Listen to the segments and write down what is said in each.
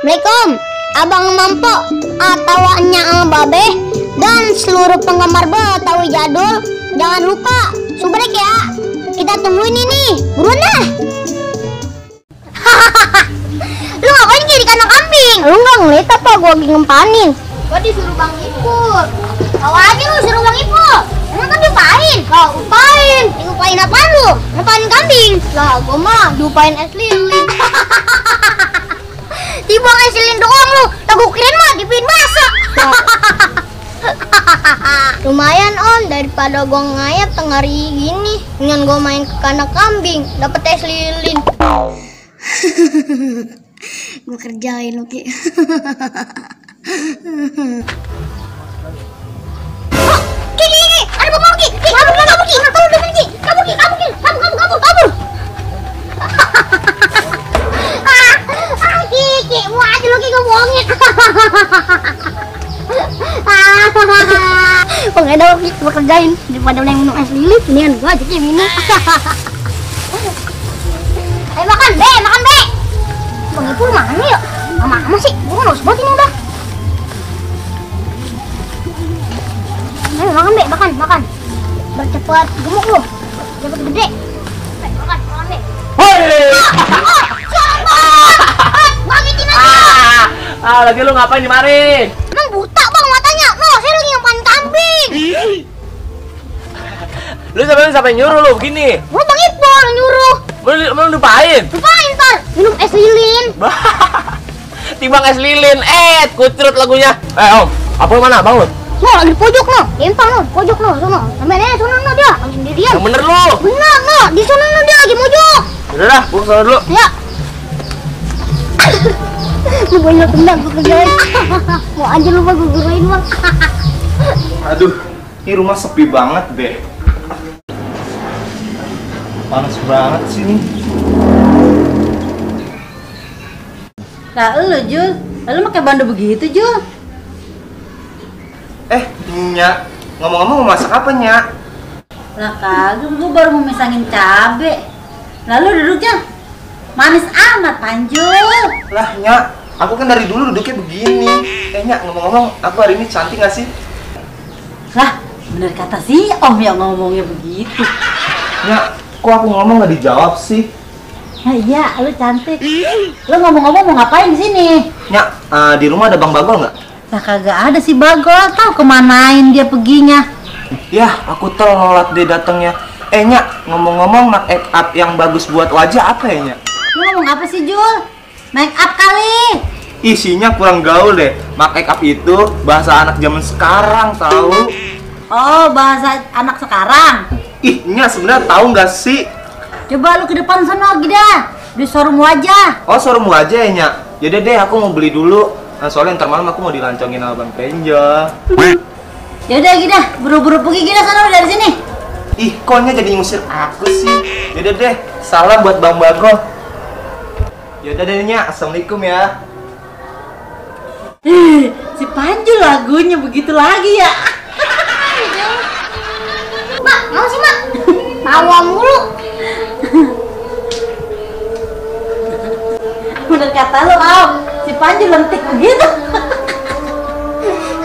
Assalamualaikum, Abang Mampo atau Nya Babe dan seluruh penggemar Betawi Jadul. Jangan lupa subrek ya. Kita tungguin ini, buruan dah. Lu ngapain jadi kandang kambing? Lu nggak ngeliat apa gua lagi ngempanin? Gua disuruh Bang Ipul. Tahu aja lu suruh Bang Ipul. Emang kan diupain? Kau upain? Diupain apaan lu? Ngempanin kambing? Lah gua mah diupain es lilin. Dibuang es lilin doang lu. Lah gua kirain mah dibikin masak. Lumayan Om, daripada gua ngayap tengah hari gini, dengan gua main ke kandang kambing dapet es lilin. Gua kerjain oke. Oh, Ki, ada bom Ki. Kabur. Ki, mau aja lu Ki gua bohongin. Pengen Ki, gua kerjain daripada lu yang minum es lilin, mendingan gua aja Ki minum. Ayo makan Be. Bang Ipul mana ya? Lama-lama sih, gua harus buat ini udah. Ayo makan Be, makan. Bercepat gemuk lu, cepet gede. Ayo makan Be. Bangitin aja. Lagi lu ngapain di mari? Emang buta Bang matanya? No, saya lagi ngapain kambing. Lu siapa yang nyuruh lu begini? Gua Bang Ipul yang nyuruh. Lu lupain? Lupain ntar, minum es lilin. Timbang es lilin, kucrut lagunya. Om, apa mana bang lu? No, lagi di pojok no, empang no, pojok no, sono. Sampai sono no dia, lagi sendirian. Yang bener lu. Benar no, di sono no dia lagi mojok. Udah dah, gua kesana dulu. Ya. Lu banyak tendang gua kerjain. Mau aja lu Bang, gua gerain Bang. Aduh, ini rumah sepi banget deh. Panas banget sih nih. Lah lu Jul, lu pakai bandu begitu Jul? Nyak, ngomong-ngomong mau masak apa Nyak? Lah kagak, gua baru mau misangin cabe. Lalu duduknya manis amat Panjul. Lah Nyak, aku kan dari dulu duduknya begini. Nyak, ngomong-ngomong aku hari ini cantik gak sih? Lah bener kata si Om yang ngomongnya begitu. Nyak, kok aku ngomong gak dijawab sih? Nah, iya, lu cantik. Lu ngomong-ngomong mau ngapain di sini? Nyak, di rumah ada Bang Bagol nggak? Lah kagak ada si Bagol, tahu kemanain dia peginya? Yah, aku telat deh datangnya. Nyak, ngomong-ngomong make up yang bagus buat wajah apa ya Nyak? Lu ngomong apa sih Jul? Make up kali. Isinya kurang gaul deh. Make up itu bahasa anak zaman sekarang tahu. Oh, bahasa anak sekarang. Ih, Nyak sebenarnya tahu nggak sih? Coba lu ke depan sana Gida, di showroom wajah. Oh, showroom wajah ya Nyak? Yaudah deh, aku mau beli dulu. Soalnya ntar malam aku mau dilancongin sama Bang Penjo. Yaudah Gida, buru-buru pergi Gida sana dari sini. Ih, kok Nyak jadi ngusir aku sih? Yaudah deh, salam buat Bang Bagol. Yaudah deh Nyak, assalamualaikum ya. Si Panjul lagunya begitu lagi ya. Mak, mau sih Mak? Tawa mulu. Bener kata lu Om, si Panjul lentik begitu.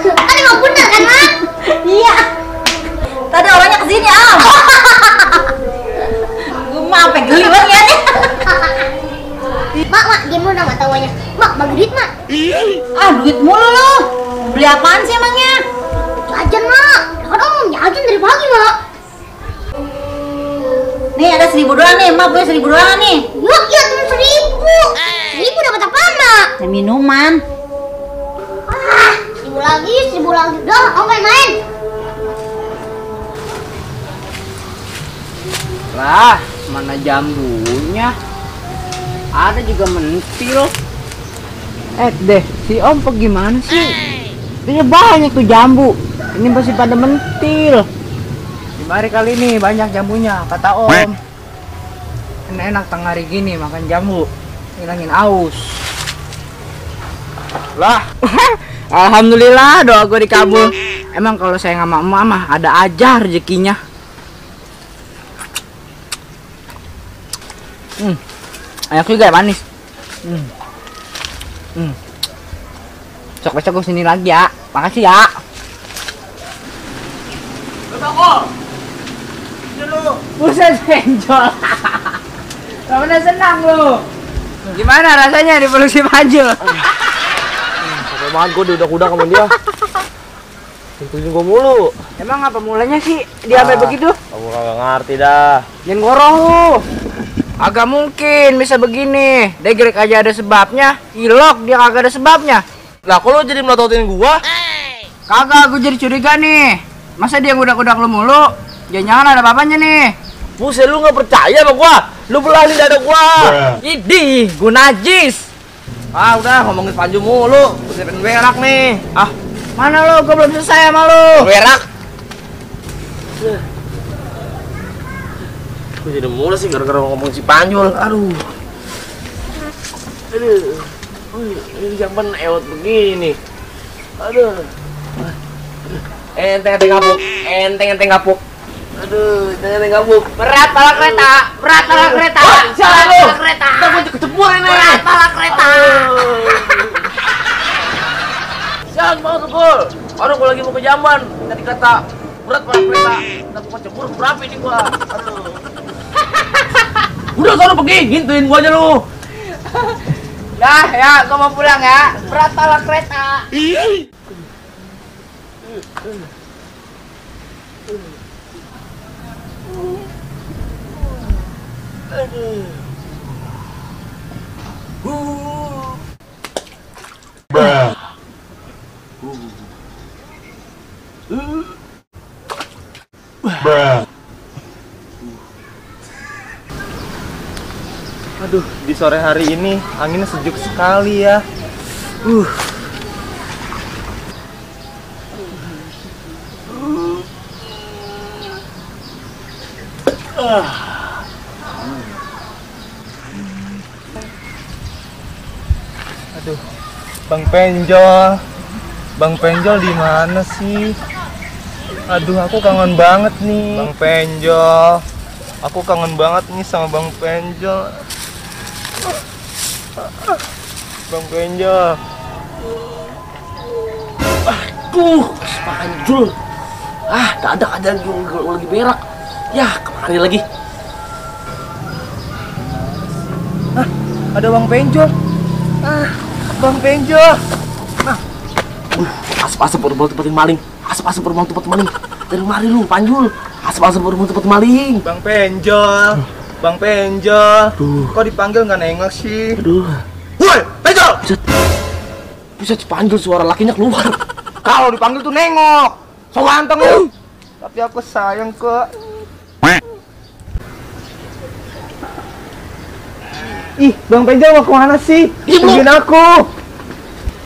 Kan emang bener kan Mak? Iya. Tadi orangnya kesini Om. Gue mah sampai geli banget ya. Mak, gimana Mak tawanya? Mak, bagi duit Mak. Ah, duit mulu lu. Beli apaan sih emangnya? Jajan Mak. Kan Om jajan dari pagi Mak. Nih ada 1.000 doang nih, Mak punya 1.000 doang nih. Yuk, ya cuma 1.000. 1.000 dapat apa Mak? Ya, minuman. 1.000 lagi. Dah, Om main. Lah, mana jambunya? Ada juga mentil. Deh, si Om pergi mana sih? Ini banyak tuh jambu. Ini masih pada mentil. Di mari kali ini banyak jambunya, kata Om. Enak tengah hari gini makan jambu, hilangin aus. Lah, alhamdulillah doa gue dikabul. Emang kalau saya sama emak mah ada aja rezekinya. Enak juga ya, manis. Besok-besok gue sini lagi ya. Makasih ya. Buset penjol. Gak pernah senang lu. Gimana rasanya dipeluk si Panjul? Capek banget gue diudak-udak sama dia. Tuntutin gue mulu. Emang apa mulanya sih dia sampai begitu? Kamu kagak ngerti dah. Jangan ngorong lu. Agak mungkin bisa begini. Degrek aja ada sebabnya. Ilok dia kagak ada sebabnya. Lah kok lu jadi melototin gua? Kagak, gue jadi curiga nih. Masa dia ngudak-ngudak lu mulu? Jangan-jangan ada apa-apanya nih. Buset, lu gak percaya sama gua? Lu belahin dada gua. Idih, gue najis. Ah udah ngomongin Panju mulu. Buset pengen berak nih. Ah, mana lu? Gue belum selesai sama lu. Berak. Gue jadi mulu sih gara-gara ngomong si Panjul. Aduh. Ini zaman ewot begini. Aduh. Enteng ngapuk. Enteng ngapuk. Aduh, enteng ngapuk. Berat pala kereta. Berat pala kereta. Salah lu. Berat pala kereta. Kita mau kecebur ini. Berat pala kereta. Jangan banget Gul. Aduh, gua lagi mau ke Jamban. Tadi kata berat pala kereta. Tapi mau kecebur berapa ini gua? Aduh. Udah sono pergi, gintuin gua aja lu. Dah ya, gue mau pulang ya. Berat pala kereta. Aduh, di sore hari ini anginnya sejuk sekali ya. Aduh, Bang Penjol. Bang Penjol di mana sih? Aduh, aku kangen banget nih. Bang Penjol. Aku kangen banget nih sama Bang Penjol. Bang Penjol. Aduh, Panjul. Dadak aja lagi berak. Ya, kemari lagi. Ada Bang Penjol. Bang Penjol. Asap-asap baru tempatin maling. Asap-asap baru tempatin maling. Dari mari lu, Panjul. Asap-asap baru tempatin maling. Bang Penjol. Bang Penjol. Kok dipanggil nggak nengok sih? Aduh. Woi, Penjol. Bisa Panjul suara lakinya keluar. Kalau dipanggil tuh nengok. So ganteng lu. Tapi aku sayang ke. Ih, Bang Penjol mau kemana sih? Tungguin aku.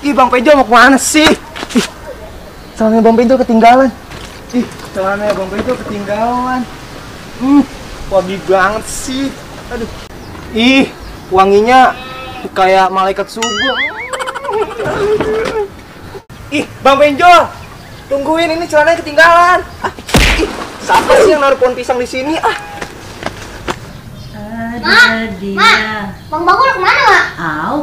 Ih, Bang Penjol mau kemana sih? Ih, celananya Bang Penjol ketinggalan. Ih, celananya Bang Penjol ketinggalan. Wangi banget sih. Aduh. Ih, wanginya kayak malaikat subuh. Ih, Bang Penjol. Tungguin, ini celananya ketinggalan. Ih, siapa sih yang naruh pohon pisang di sini? Bang Bagul kemana, Mak?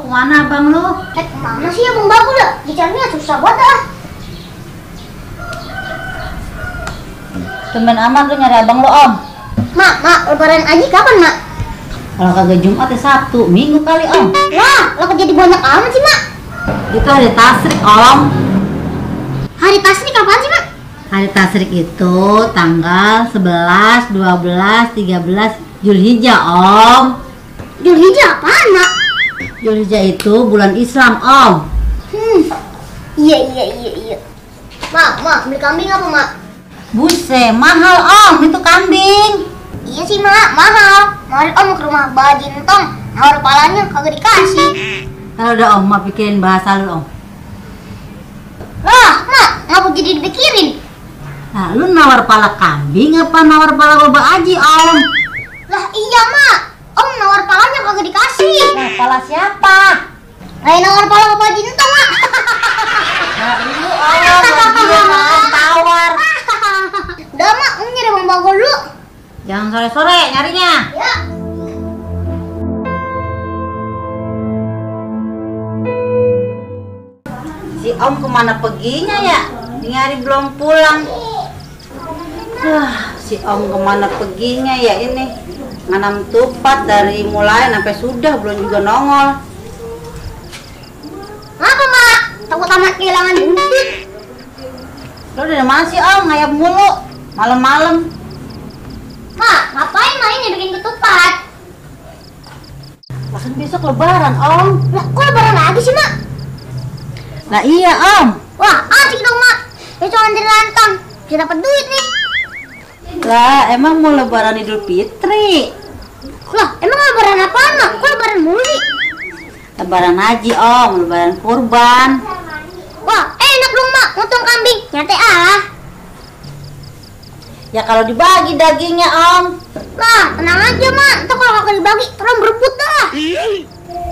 Kemana abang lu? Kemana sih ya Bang Bagul ya? Dicarinya susah banget ah. Tumben amat lu nyari abang lu, Om. Mak, lebaran Aji kapan, Mak? Kalau kagak Jumat ya Sabtu, Minggu kali, Om. Wah, lo kok jadi banyak amat sih, Mak? Itu hari tasrik, Om. Hari tasrik kapan sih, Mak? Hari tasrik itu tanggal 11, 12, 13 Zulhijjah, Om. Zulhijjah apaan, Mak? Zulhijjah itu bulan Islam, Om. Iya. Mak, beli kambing apa, Mak? Buset, mahal, Om, itu kambing. Iya sih, Mak, mahal. Kemarin Om ke rumah Mbak Jintong, nawar palanya kagak dikasih. Kalau udah Om, mau pikirin bahasa lu, Om. Lah, Mak, ngapa jadi dipikirin? Nah, lu nawar pala kambing apa nawar pala Bapak Haji, Om? Lah iya, Mak. Om nawar palanya kagak dikasih. Nah, pala siapa? Kayak nawar pala Bapak Jintong, Mak. Nah, lu lagi makan tawar. Udah, Mak, Om nyari Bang Bagul dulu. Jangan sore-sore nyarinya. Ya. Si Om kemana peginya ya? Ini hari belum pulang. Si Om kemana peginya ya ini? Nganam tupat dari mulai sampai sudah belum juga nongol. Apa, Mak? Takut amat kehilangan buntut. Lo dari mana sih Om? Ngayap mulu malam-malam. Mak, ngapain main bikin ketupat? Kan besok lebaran Om. Lah, kok lebaran lagi sih, Mak? Nah iya Om. Wah, asik dong, Mak. Besok antri lantang. Bisa dapat duit nih. Lah emang mau lebaran Idul Fitri. Lah, emang lebaran apaan, Mak? Kok lebaran mulu sih? Lebaran haji Om, lebaran kurban. Wah, enak dong, Mak. Motong kambing. Nyate ah. Ya kalau dibagi dagingnya Om. Lah, tenang aja, Mak. Ntar kalau kakak dibagi, orang berebut dah.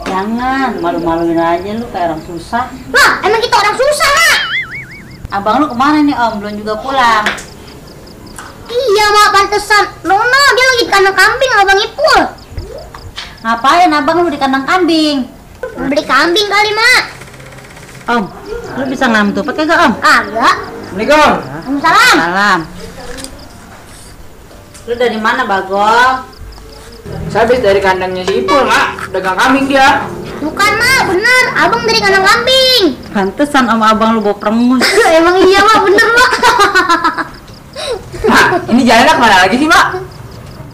Jangan, malu-maluin aja lu kayak orang susah. Lah, emang kita orang susah, Mak. Abang lu kemana nih Om? Belum juga pulang. Iya, Mak, pantesan. Nono, dia lagi di kandang kambing sama Bang Ipul. Ngapain abang lu di kandang kambing? Beli kambing kali, Mak. Om, lu bisa nganam tupat kagak Om? Kagak. Assalamualaikum. Waalaikumsalam. Salam. Lu dari mana Bagol? Saya habis dari kandangnya si Ipul, Mak. Dagang kambing dia. Bukan, Mak. Bener. Abang dari kandang kambing. Pantesan sama abang lu bawa perengus. Emang iya, Mak. Bener, Mak. Mak, ini jalannya kemana lagi sih, Mak?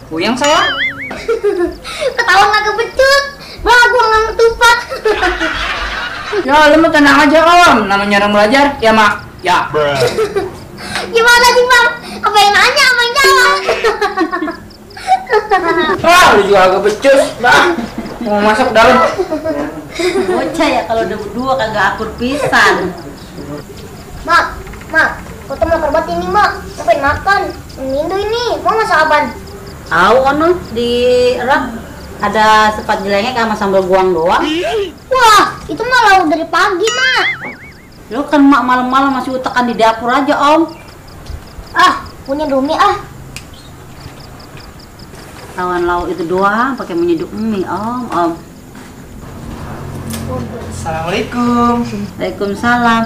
Puyeng saya. Ketahuan gak kebecut. Bang, aku nggak tupat. Ya, lu mah tenang aja, Om. Namanya orang belajar, ya, Mak. Ya. Gimana sih, Bang? Apa yang nanya, apa yang jawab? Wah, lu juga agak becus, Bang. Mau masuk dalam. Bocah ya kalau udah berdua kagak akur pisan. Mak, kau tuh lapar banget ini, Mak. Ngapain makan? Mindo ini, mau masak apaan? Tahu anu di rak ada sepat jelengnya sama sambal buang doang. Wah, itu mah lauk dari pagi, Mak. Lu kan mak malam-malam masih utekan di dapur aja Om. Ah, punya Rumi ah. Tawan lauk itu doang pakai menyeduk mie Om. Assalamualaikum. Waalaikumsalam.